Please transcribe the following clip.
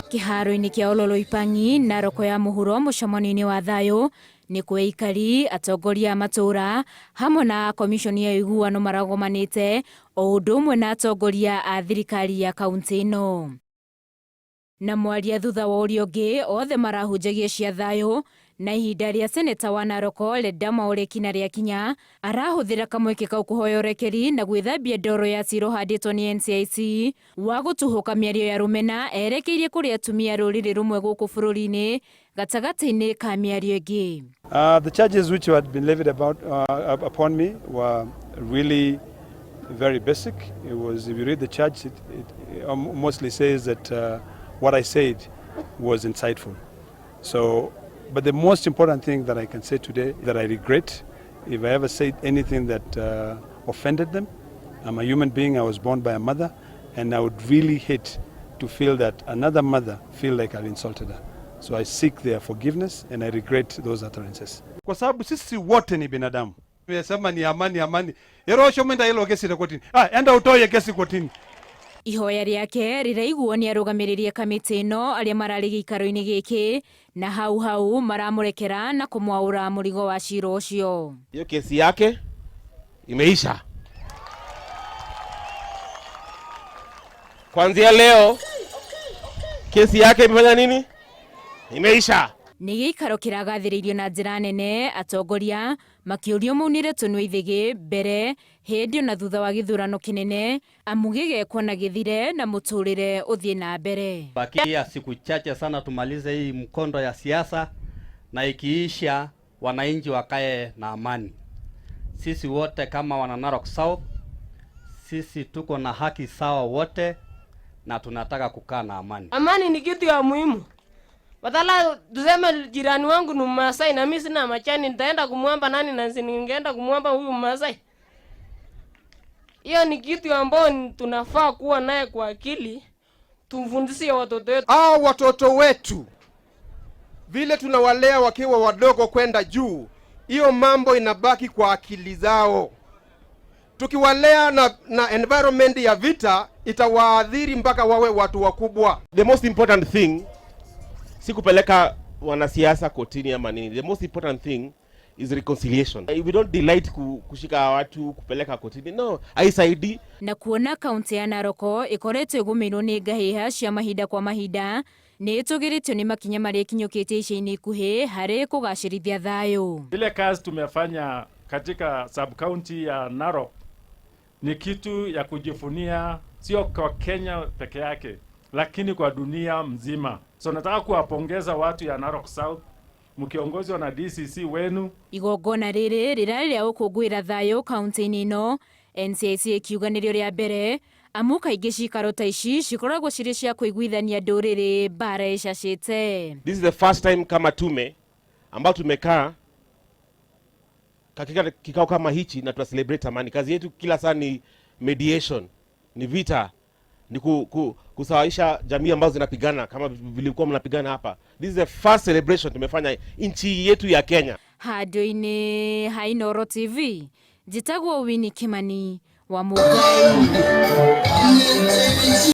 Kĩharo-inĩ kĩa Ololoipangi, Narok ya mũhuro mũcemanio-inĩ wa thayũ nĩ kwa aikari, atongoria a matũra hamwe na komishoni ya ũiguano maragomanĩte o ũndũ ũmwe na atongoria a thirikari ya kaunti ĩno. Na mwaria thutha wa ũrĩa ũngĩ othe marahunjagia cia thayũ na ihinda rĩa seneta wa Narok Ledama Olekina rĩakinya arahũthĩra kamweke kau kũhoya ũrekeri na gwĩthambia ndoro ya cira ũhandĩtwo nĩ NCIC wa gũtuhũka mĩario ya rũmena erekeirie kũrĩ atumia rũrĩrĩ rũmwe gũkũ bũrũri-inĩ gatagatĩ-inĩ ka mĩario ĩngĩ. The charges which had been levied upon me were really very basic. It was, if you read the charge, it mostly says that what I said was insightful. So, but the most important thing that I can say today that I regret if I ever said anything that offended them. I'm a human being. I was born by a mother, and I would really hate to feel that another mother feel like I've insulted her. So I seek their forgiveness and I regret those utterances. Kwa sababu sisi wote ni binadamu. Nimesema ni amani, amani. Erosho mwenda hilo kesi kotini. Ah, enda utoe kesi kotini. Ihoya rĩake rĩraiguo nĩ arũgamĩrĩri a kamĩtĩ ĩno arĩa mararĩ gĩikaro-inĩ gĩkĩ na hau hau maramũrekera na kũmwaũra mũrigo wa cira ũcio. Hiyo kesi yake imeisha. Kuanzia leo kesi yake imefanya nini? Imeisha. Nĩ gĩikaro kĩragathĩrĩirio na njĩra nene atongoria makĩũrio maunĩre tũnua ithĩgĩ mbere hĩndĩ na thutha wa gĩthurano kĩnene amu gĩgekwo na gĩthire na mũtũrĩre ũthiĩ na mbere. Bakia siku chache sana tumalize hii mkondo ya siasa na ikiisha wananchi wakae na amani. Sisi wote kama wana Narok South, sisi tuko na haki sawa wote na tunataka kukaa na amani. Amani ni kitu ya muhimu. Badala tuseme jirani wangu ni Mmasai na mimi sina machani, nitaenda kumwomba nani na ningeenda kumwomba huyu Mmasai? Hiyo ni kitu ambayo tunafaa kuwa naye kwa akili, tumfundishie watoto wetu. Hao watoto wetu vile tunawalea wakiwa wadogo kwenda juu, hiyo mambo inabaki kwa akili zao. Tukiwalea na environment ya vita itawaathiri mpaka wawe watu wakubwa. The most important thing si kupeleka wanasiasa kotini ama nini. The most important thing is reconciliation. If we don't delight kushika watu kupeleka kotini, no, haisaidii. Na kuona kaunti ya Narok ikoretwo ĩgũmĩirwo nĩ ngahĩha cia mahinda kwa mahinda nĩ ĩtũgĩrĩtio nĩ makinya marĩa ĩkinyũkĩtie ica-inĩ ikuhĩ harĩ kũgacĩrithia thayũ. Ile kazi tumefanya katika sub county ya Narok ni kitu ya kujivunia, sio kwa Kenya peke yake, lakini kwa dunia mzima. So nataka kuwapongeza watu ya Narok South mkiongozwa na DCC wenu. Igongona rĩrĩ rĩrarĩ rĩa gũkũngũĩra thayũ kaunti-inĩ ĩno, NCIC ĩkiuga nĩrĩo rĩa mbere amu kaingĩ cikaro ta ici cikoragwo cirĩ cia kũiguithania ndũrĩrĩ mbara ĩcacĩte. This is the first time kama tume ambao tumekaa katika kikao kama hichi na tuna celebrate amani. Kazi yetu kila saa ni mediation, ni vita, ni kusawaisha jamii ambazo zinapigana kama vilikuwa mnapigana hapa. This is the first celebration tumefanya nchi yetu ya Kenya. Handũ-inĩ ha Inooro TV, njĩtagwo Winnie Kimani wa Mũngai.